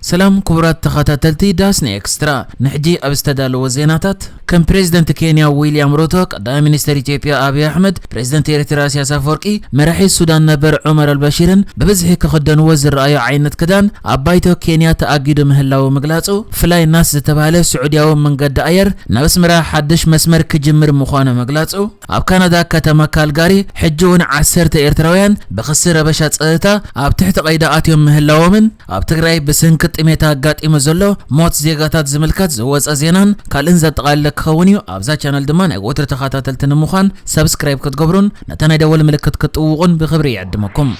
ሰላም ክቡራት ተኸታተልቲ ዳስኒ ኤክስትራ፣ ንሕጂ ኣብ ዝተዳለወ ዜናታት፣ ከም ፕሬዝደንት ኬንያ ዊልያም ሩቶ፣ ቀዳማይ ሚኒስተር ኢትዮጵያ ኣብይ ኣሕመድ፣ ፕሬዝደንት ኤርትራ ኢሳያስ ኣፈወርቂ፣ መራሒ ሱዳን ነበር ዑመር ኣልበሺርን ብብዝሒ ክኽደንዎ ዝረኣዩ ዓይነት ክዳን ኣብ ባይቶ ኬንያ ተኣጊዱ ምህላዉ ምግላጹ፣ ፍላይ ናስ ዝተባህለ ስዑድያዊ መንገዲ ኣየር ናብ ኣስመራ ሓድሽ መስመር ክጅምር ምዃኑ ምግላጹ፣ ኣብ ካናዳ ከተማ ካልጋሪ ሕጂ እውን ዓሰርተ ኤርትራውያን ብኽሲ ረበሻ ጸጥታ ኣብ ትሕቲ ቀይዲ ኣትዮም ምህላዎምን ኣብ ትግራይ ብሰንኪ ጥሜት ኣጋጢሙ ዘሎ ሞት ዜጋታት ዝምልከት ዝወጸ ዜናን ካልእን ዘጠቓለለ ክኸውን እዩ። ኣብዛ ቻነል ድማ ናይ ወትሩ ተኸታተልቲ ንምዃን ሰብስክራይብ ክትገብሩን ነታ ናይ ደወል ምልክት ክትጥውቑን ብኽብሪ ይዕድመኩም።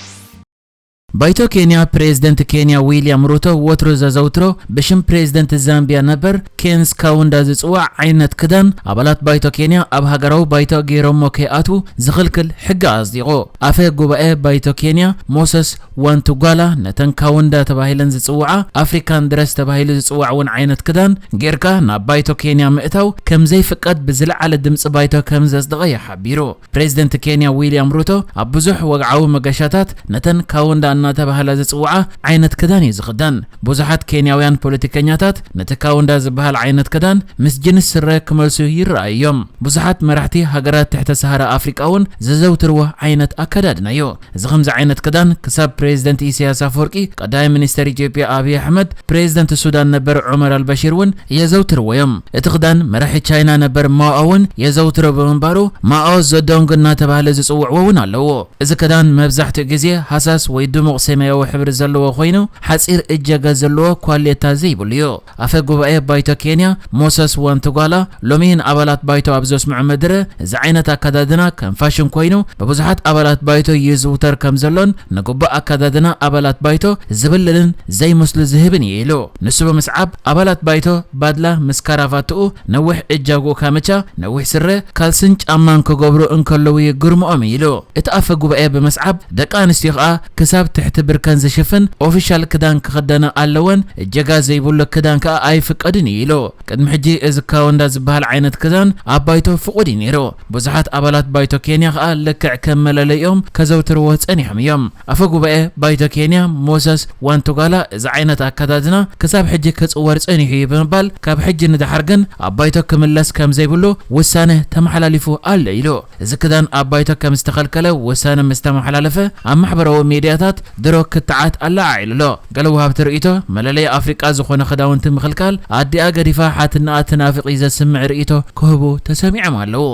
ባይቶ ኬንያ፣ ፕሬዝደንት ኬንያ ዊልያም ሩቶ ወትሩ ዘዘውትሮ ብሽም ፕሬዝደንት ዛምቢያ ነበር ኬንስ ካውንዳ ዝጽዋዕ ዓይነት ክዳን ኣባላት ባይቶ ኬንያ ኣብ ሃገራዊ ባይቶ ገይሮሞ ከይኣትዉ ዝኽልክል ሕጊ ኣጽዲቑ። ኣፈ ጉባኤ ባይቶ ኬንያ ሞሰስ ዋንቱጓላ ነተን ካውንዳ ተባሂለን ዝጽውዓ ኣፍሪካን ድረስ ተባሂሉ ዝጽዋዕ እውን ዓይነት ክዳን ጌርካ ናብ ባይቶ ኬንያ ምእታው ከም ዘይፍቀድ ብዝለዓለ ድምጺ ባይቶ ከም ዘጽደቐ እዩ ሓቢሩ። ፕሬዝደንት ኬንያ ዊልያም ሩቶ ኣብ ብዙሕ ወግዓዊ መገሻታት ነተን ካውንዳ እናተባህላ ዝጽውዓ ዓይነት ክዳን እዩ ዝኽደን። ብዙሓት ኬንያውያን ፖለቲከኛታት ነቲ ካውንዳ ዝበሃል ዓይነት ክዳን ምስ ጅንስ ስረ ክመልሱ ይረኣዩ እዮም። ብዙሓት መራሕቲ ሃገራት ትሕተ ሰሃራ ኣፍሪቃ እውን ዘዘውትርዎ ዓይነት ኣከዳድና እዩ። እዚ ከምዚ ዓይነት ክዳን ክሳብ ፕሬዝደንት ኢሳያስ ኣፈወርቂ፣ ቀዳማይ ሚኒስተር ኢትዮጵያ ኣብይ ኣሕመድ፣ ፕሬዝደንት ሱዳን ነበር ዑመር ኣልበሺር እውን የዘውትርዎ እዮም። እቲ ክዳን መራሒ ቻይና ነበር ማኦ እውን የዘውትሮ ብምንባሩ ማኦ ዘዶንግ እናተባህለ ዝጽውዕዎ እውን ኣለዎ። እዚ ክዳን መብዛሕትኡ ግዜ ሃሳስ ወይ ድሙቕ ሰማያዊ ሕብሪ ዘለዎ ኮይኑ ሓጺር እጀገ ዘለዎ ኳሌታ ዘይብሉ እዩ። ኣፈ ጉባኤ ባይቶ ኬንያ ሞሰስ ዋንቱጓላ ሎሚ ንኣባላት ባይቶ ኣብ ዘስምዖ መደረ እዚ ዓይነት ኣከዳድና ከም ፋሽን ኮይኑ ብብዙሓት ኣባላት ባይቶ ይዝውተር ከም ዘሎን ንግቡእ ኣከዳድና ኣባላት ባይቶ ዝብልልን ዘይመስሉ ዝህብን እዩ ኢሉ። ንሱ ብምስዓብ ኣባላት ባይቶ ባድላ ምስ ካራቫትኡ፣ ነዊሕ እጃጉ ካምቻ፣ ነዊሕ ስረ፣ ካልስን ጫማን ክገብሩ እንከለዉ ይግርምኦም እዩ ኢሉ። እቲ ኣፈ ጉባኤ ብምስዓብ ደቂ ኣንስትዮ ከኣ ክሳብ ትሕቲ ብርከን ዝሽፍን ኦፊሻል ክዳን ክኽደና ኣለወን፣ እጀጋ ዘይብሉ ክዳን ከኣ ኣይፍቀድን እዩ ኢሉ። ቅድሚ ሕጂ እዚ ካውንዳ ዝበሃል ዓይነት ክዳን ኣብ ባይቶ ፍቑድ እዩ ነይሩ። ብዙሓት ኣባላት ባይቶ ኬንያ ከኣ ልክዕ ከም መለለይኦም ከዘውትርዎ ጸኒሖም እዮም። ኣፈ ጉባኤ ባይቶ ኬንያ ሞሰስ ዋንቱጋላ እዚ ዓይነት ኣከዳድና ክሳብ ሕጂ ክጽወር ጸኒሑ እዩ ብምባል ካብ ሕጂ ንደሓር ግን ኣብ ባይቶ ክምለስ ከም ዘይብሉ ውሳነ ተመሓላሊፉ ኣሎ ኢሉ። እዚ ክዳን ኣብ ባይቶ ከም ዝተኸልከለ ውሳነ ምስ ተመሓላለፈ ኣብ ማሕበራዊ ሚድያታት ድሮ ክትዓት ኣለዓዒሉ ኣሎ። ገለ ወሃብቲ ርእይቶ መለለይ ኣፍሪቃ ዝኾነ ክዳውንቲ ምኽልካል ኣዲኣ ገዲፋ ሓትነኣ ትናፍቕ እዩ ዘስምዕ ርእይቶ ክህቡ ተሰሚዖም ኣለዉ።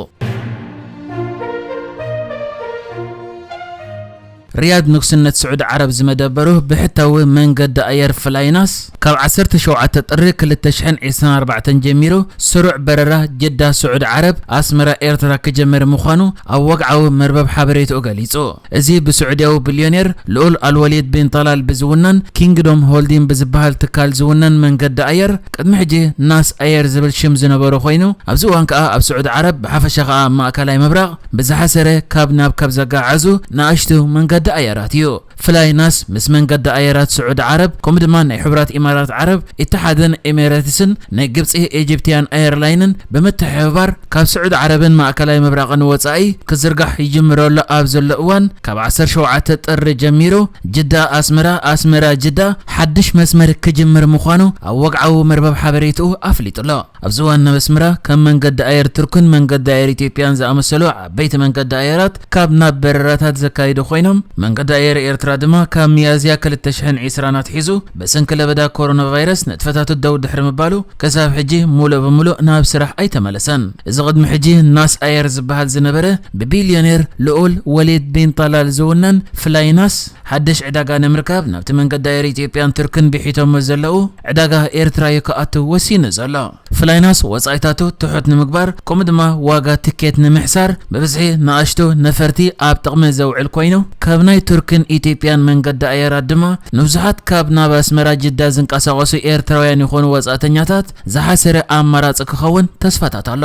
ሪያድ ንጉስነት ስዑዲ ዓረብ ዝመደበሩ ብሕታዊ መንገዲ ኣየር ፍላይናስ ካብ ዓሰርተ ሸውዓተ ጥሪ ክልተ ሽሕን ዕስራን ኣርባዕተን ጀሚሩ ስሩዕ በረራ ጅዳ ስዑዲ ዓረብ ኣስመራ ኤርትራ ክጀምር ምዃኑ ኣብ ወግዓዊ መርበብ ሓበሬትኡ ገሊጹ። እዚ ብስዑድያዊ ቢልዮኔር ልኡል ኣልወሊድ ቢን ጣላል ብዝውነን ኪንግዶም ሆልዲን ብዝበሃል ትካል ዝውነን መንገዲ ኣየር ቅድሚ ሕጂ ናስ ኣየር ዝብል ሽም ዝነበሮ ኮይኑ ኣብዚ እዋን ከኣ ኣብ ስዑዲ ዓረብ ብሓፈሻ ከኣ ኣብ ማእከላይ ምብራቕ ብዝሓሰረ ካብ ናብ ካብ ዘጋዓዕዙ ንኣሽቱ መንገዲ ኣየራት እዩ። ፍላይ ናስ ምስ መንገዲ ኣየራት ስዑዲ ዓረብ ከምኡ ድማ ናይ ሕቡራት ኢማራት ዓረብ ኢትሓድን ኤሜሬትስን ናይ ግብጺ ኤጂፕትያን ኤርላይንን ብምትሕብባር ካብ ስዑዲ ዓረብን ማእከላይ ምብራቕን ወጻኢ ክዝርጋሕ ይጅምረሉ ኣብ ዘሎ እዋን ካብ ዓሰርተ ሸውዓተ ጥሪ ጀሚሩ ጅዳ ኣስመራ ኣስመራ ጅዳ ሓድሽ መስመር ክጅምር ምዃኑ ኣብ ወግዓዊ መርበብ ሓበሬትኡ ኣፍሊጡ ኣሎ። ኣብዚ እዋን ናብ ኣስመራ ከም መንገዲ ኣየር ቱርክን መንገዲ ኣየር ኢትዮጵያን ዝኣመሰሉ ዓበይቲ መንገዲ ኣየራት ካብ ናብ በረራታት ዘካይዱ ኮይኖም መንገዲ ኣየር ኤርትራ ድማ ካብ ሚያዝያ ክልተ ሽሕን ዕስራን ኣትሒዙ ብሰንኪ ለበዳ ኮሮና ቫይረስ ንጥፈታቱ ደው ድሕሪ ምባሉ ክሳብ ሕጂ ሙሉእ ብሙሉእ ናብ ስራሕ ኣይተመለሰን። እዚ ቅድሚ ሕጂ ናስ ኣየር ዝበሃል ዝነበረ ብቢልዮኔር ልኡል ወሊድ ቢን ጣላል ዝውነን ፍላይ ናስ ሓድሽ ዕዳጋ ንምርካብ ናብቲ መንገዲ ኣየር ኢትዮጵያን ቱርክን ብሒቶሞ ዘለዉ ዕዳጋ ኤርትራ እዩ ክኣቱ ወሲኑ ዘሎ። ፍላይናስ ወጻኢታቱ ትሑት ንምግባር ከምኡ ድማ ዋጋ ትኬት ንምሕሳር ብብዝሒ ንኣሽቱ ነፈርቲ ኣብ ጥቕሚ ዘውዕል ኮይኑ ካብ ናይ ቱርክን ኢትዮጵያን መንገዲ ኣየራት ድማ ንብዙሓት ካብ ናብ ኣስመራ ጅዳ ዝንቀሳቐሱ ኤርትራውያን ይኾኑ ወጻእተኛታት ዝሓሰረ ኣማራጺ ክኸውን ተስፋታት ኣሎ።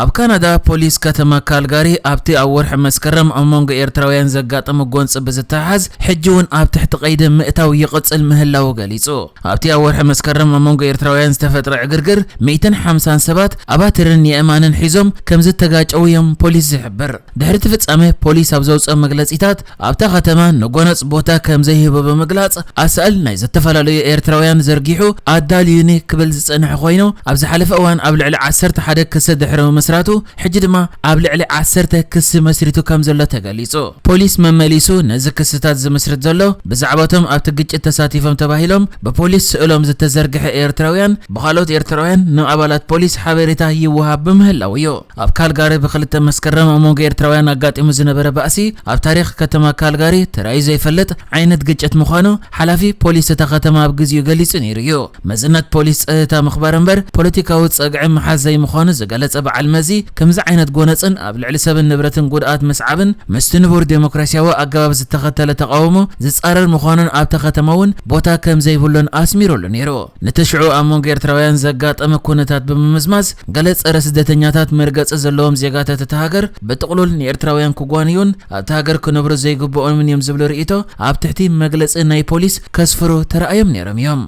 ኣብ ካናዳ፣ ፖሊስ ከተማ ካልጋሪ ኣብቲ ኣብ ወርሒ መስከረም ኣብ መንጎ ኤርትራውያን ዘጋጠመ ጎንፂ ብዝተሓዝ ሕጂ እውን ኣብ ትሕቲ ቀይዲ ምእታው ይቕፅል ምህላው ገሊፁ። ኣብቲ ኣብ ወርሒ መስከረም ኣብ መንጎ ኤርትራውያን ዝተፈጥረ ዕግርግር፣ ሚእትን ሓምሳን ሰባት ኣባትርን የእማንን ሒዞም ከም ዝተጋጨው እዮም ፖሊስ ዝሕብር። ድሕሪ እቲ ፍጻመ፣ ፖሊስ ኣብ ዘውፅኦ መግለጺታት፣ ኣብታ ከተማ ንጎነጽ ቦታ ከም ዘይህቦ ብምግላጽ፣ ኣሳእል ናይ ዝተፈላለዩ ኤርትራውያን ዘርጊሑ ኣዳልዩኒ ክብል ዝጸንሐ ኮይኑ፣ ኣብ ዝሓለፈ እዋን ኣብ ልዕሊ ዓሰርተ ሓደ ክሲ ድሕሪ ምምስራቱ፣ ሕጂ ድማ ኣብ ልዕሊ ዓሰርተ ክሲ መስሪቱ ከም ዘሎ ተገሊጹ። ፖሊስ መመሊሱ ነዚ ክስታት ዝምስርት ዘሎ፣ ብዛዕባቶም ኣብቲ ግጭት ተሳቲፎም ተባሂሎም ብፖሊስ ስእሎም ዝተዘርግሐ ኤርትራውያን፣ ብኻልኦት ኤርትራውያን ንኣባላት ፖሊስ ሓበሬታ ይወሃብ ብምህላው እዩ። ኣብ ካልጋሪ ብክልተ መስከረም ኣብ መንጎ ኤርትራውያን ኣጋጢሙ ዝነበረ ባእሲ፣ ኣብ ታሪኽ ከተማ ካልጋሪ ተራእዩ ዘይፈልጥ ዓይነት ግጭት ምዃኑ ሓላፊ ፖሊስ እታ ከተማ ኣብ ግዜኡ ገሊጹ ነይሩ እዩ። መዝነት ፖሊስ ጸጥታ ምኽባር እምበር ፖለቲካዊ ጸግዒ ምሓዝ ዘይምዃኑ ዝገለጸ በዓል መዚ፣ ከምዚ ዓይነት ጎነጽን ኣብ ልዕሊ ሰብን ንብረትን ጉድኣት ምስዓብን ምስቲ ንቡር ዴሞክራሲያዊ ኣገባብ ዝተኸተለ ተቓውሞ ዝጻረር ምዃኑን ኣብታ ከተማ እውን ቦታ ከም ዘይብሉን ኣስሚሩሉ ነይሩ። ነቲ ሽዑ ኣብ መንጎ ኤርትራውያን ዘጋጠመ ኩነታት ብምምዝማዝ፣ ገለ ጸረ ስደተኛታት መርገጺ ዘለዎም ዜጋታት እታ ሃገር ብጥቕሉል ንኤርትራውያን ክጓንዩን ኣብታ ሃገር ክነብሩ ዘይግብኦምን እዮም ዝብሉ ርእይቶ ኣብ ትሕቲ መግለጺ ናይ ፖሊስ ከስፍሩ ተራእዮም ነይሮም እዮም።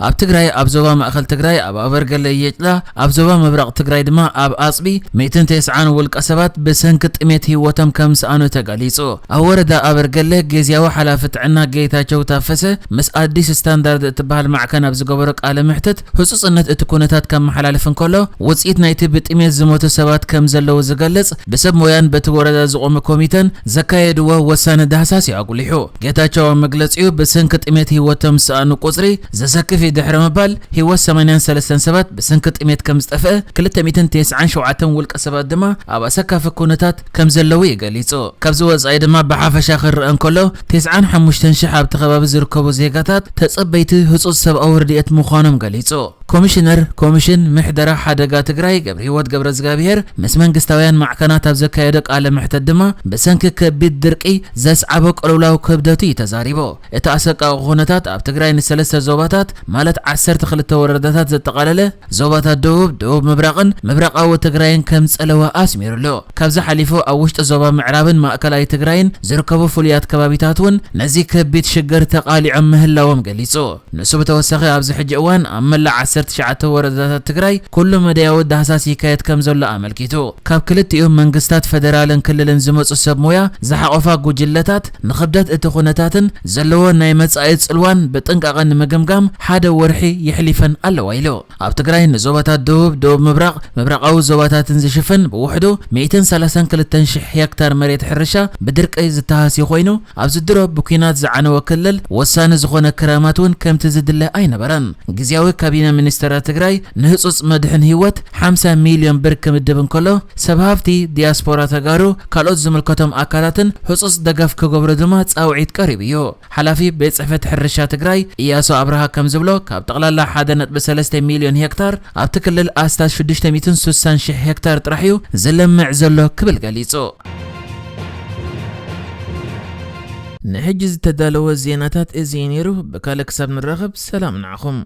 ኣብ ትግራይ፣ ኣብ ዞባ ማእከል ትግራይ፣ ኣብ ኣበርገለ የጭላ፣ ኣብ ዞባ ምብራቕ ትግራይ ድማ ኣብ ኣጽቢ፣ ሚእትን ተስዓን ውልቀ ሰባት ብሰንኪ ጥሜት ህይወቶም ከም ዝሰኣኑ ተገሊጹ። ኣብ ወረዳ ኣበርገለ፣ ግዝያዊ ሓላፊ ጥዕና ጌታቸው ታፈሰ ምስ ኣዲስ ስታንዳርድ እትበሃል ማዕከን ኣብ ዝገበሮ ቃለ መሕትት፣ ህጹጽነት እቲ ኩነታት ከመሓላልፍ እንከሎ፣ ውጽኢት ናይቲ ብጥሜት ዝሞቱ ሰባት ከም ዘለዉ ዝገልጽ፣ ብሰብ ሞያን በቲ ወረዳ ዝቖመ ኮሚተን ዘካየድዎ ወሳነ ዳህሳስ እዩ ኣጉሊሑ። ጌታቸው ኣብ መግለጺኡ፣ ብሰንኪ ጥሜት ህይወቶም ዝሰኣኑ ቁጽሪ ዘሰክፍ እዩ ድሕሪ ምባል፣ ህይወት ሰማንያን ሰለስተን ሰባት ብሰንኪ ጥሜት ከም ዝጠፍአ፣ ክልተ ሚእትን ተስዓን ሸውዓተን ውልቀ ሰባት ድማ ኣብ ኣሰካፊ ኩነታት ከም ዘለዉ እዩ ገሊጹ። ካብዚ ወጻኢ ድማ፣ ብሓፈሻ ክረአ እንከሎ፣ ተስዓን ሓሙሽተን ሽሕ ኣብቲ ከባቢ ዝርከቡ ዜጋታት ተጸበይቲ ህጹጽ ሰብኣዊ ረድኤት ምዃኖም ገሊጹ። ኮሚሽነር ኮሚሽን ምሕደራ ሓደጋ ትግራይ ገብረህይወት ገብረዝጋብሄር ምስ መንግስታውያን ማዕከናት ኣብ ዘካየዶ ቃለ መሕተት ድማ፣ ብሰንኪ ከቢድ ድርቂ ዘስዓቦ ቅልውላው ክብደቱ እዩ ተዛሪቡ። እቲ ኣሰቃቂ ኩነታት ኣብ ትግራይ ንሰለስተ ዞባታት፣ ማለት ዓሰርተ ክልተ ወረዳታት ዘጠቓለለ ዞባታት ደቡብ፣ ደቡብ ምብራቕን ምብራቓዊ ትግራይን ከም ጸለወ ኣስሚሩሉ። ካብዚ ሓሊፉ ኣብ ውሽጢ ዞባ ምዕራብን ማእከላይ ትግራይን ዝርከቡ ፍሉያት ከባቢታት እውን ነዚ ከቢድ ሽግር ተቓሊዖም ምህላዎም ገሊጹ። ንሱ ብተወሳኺ ኣብዚ ሕጂ እዋን ኣብ መላእ ዓሰርተ ትሽዓተ ወረዳታት ትግራይ ኩሉ መዳያዊ ዳህሳስ ይካየድ ከም ዘሎ ኣመልኪቱ። ካብ ክልቲኡ መንግስታት ፌደራልን ክልልን ዝመጹ ሰብ ሞያ ዝሓቖፋ ጉጅለታት ንኽብደት እቲ ኩነታትን ዘለዎ ናይ መጻኢ ጽልዋን ብጥንቃቐ ንምግምጋም ሓደ ወርሒ የሕሊፈን ኣለዋ ኢሉ። ኣብ ትግራይ ንዞባታት ደቡብ፣ ደቡብ ምብራቕ፣ ምብራቓዊ ዞባታትን ዝሽፍን ብውሕዱ ሚእትን ሰላሳን ክልተን ሽሕ ሄክታር መሬት ሕርሻ ብድርቂ ዝተሃስየ ኮይኑ፣ ኣብዚ ድሮ ብኲናት ዝዓነወ ክልል ወሳኒ ዝኾነ ክራማት እውን ከምቲ ዝድለ ኣይነበረን። ግዝያዊ ካቢነ ሚኒስተራት ትግራይ ንህጹጽ መድሕን ህይወት ሓምሳ ሚልዮን ብር ክምድብ እንከሎ፣ ሰብ ሃፍቲ፣ ዲያስፖራ ተጋሩ፣ ካልኦት ዝምልከቶም ኣካላትን ህጹጽ ደገፍ ክገብሩ ድማ ጻውዒት ቀሪቡ እዩ። ሓላፊ ቤት ጽሕፈት ሕርሻ ትግራይ እያሱ ኣብርሃ ከም ዝብሎ፣ ካብ ጠቕላላ ሓደ ነጥቢ ሰለስተ ሚልዮን ሄክታር ኣብቲ ክልል ኣስታት ሽዱሽተ ሚእትን ስሳን ሽሕ ሄክታር ጥራሕ እዩ ዝለምዕ ዘሎ ክብል ገሊጹ። ንሕጂ ዝተዳለወ ዜናታት እዚ እዩ ነይሩ። ብካልእ ክሳብ ንራኸብ፣ ሰላም ንዓኹም።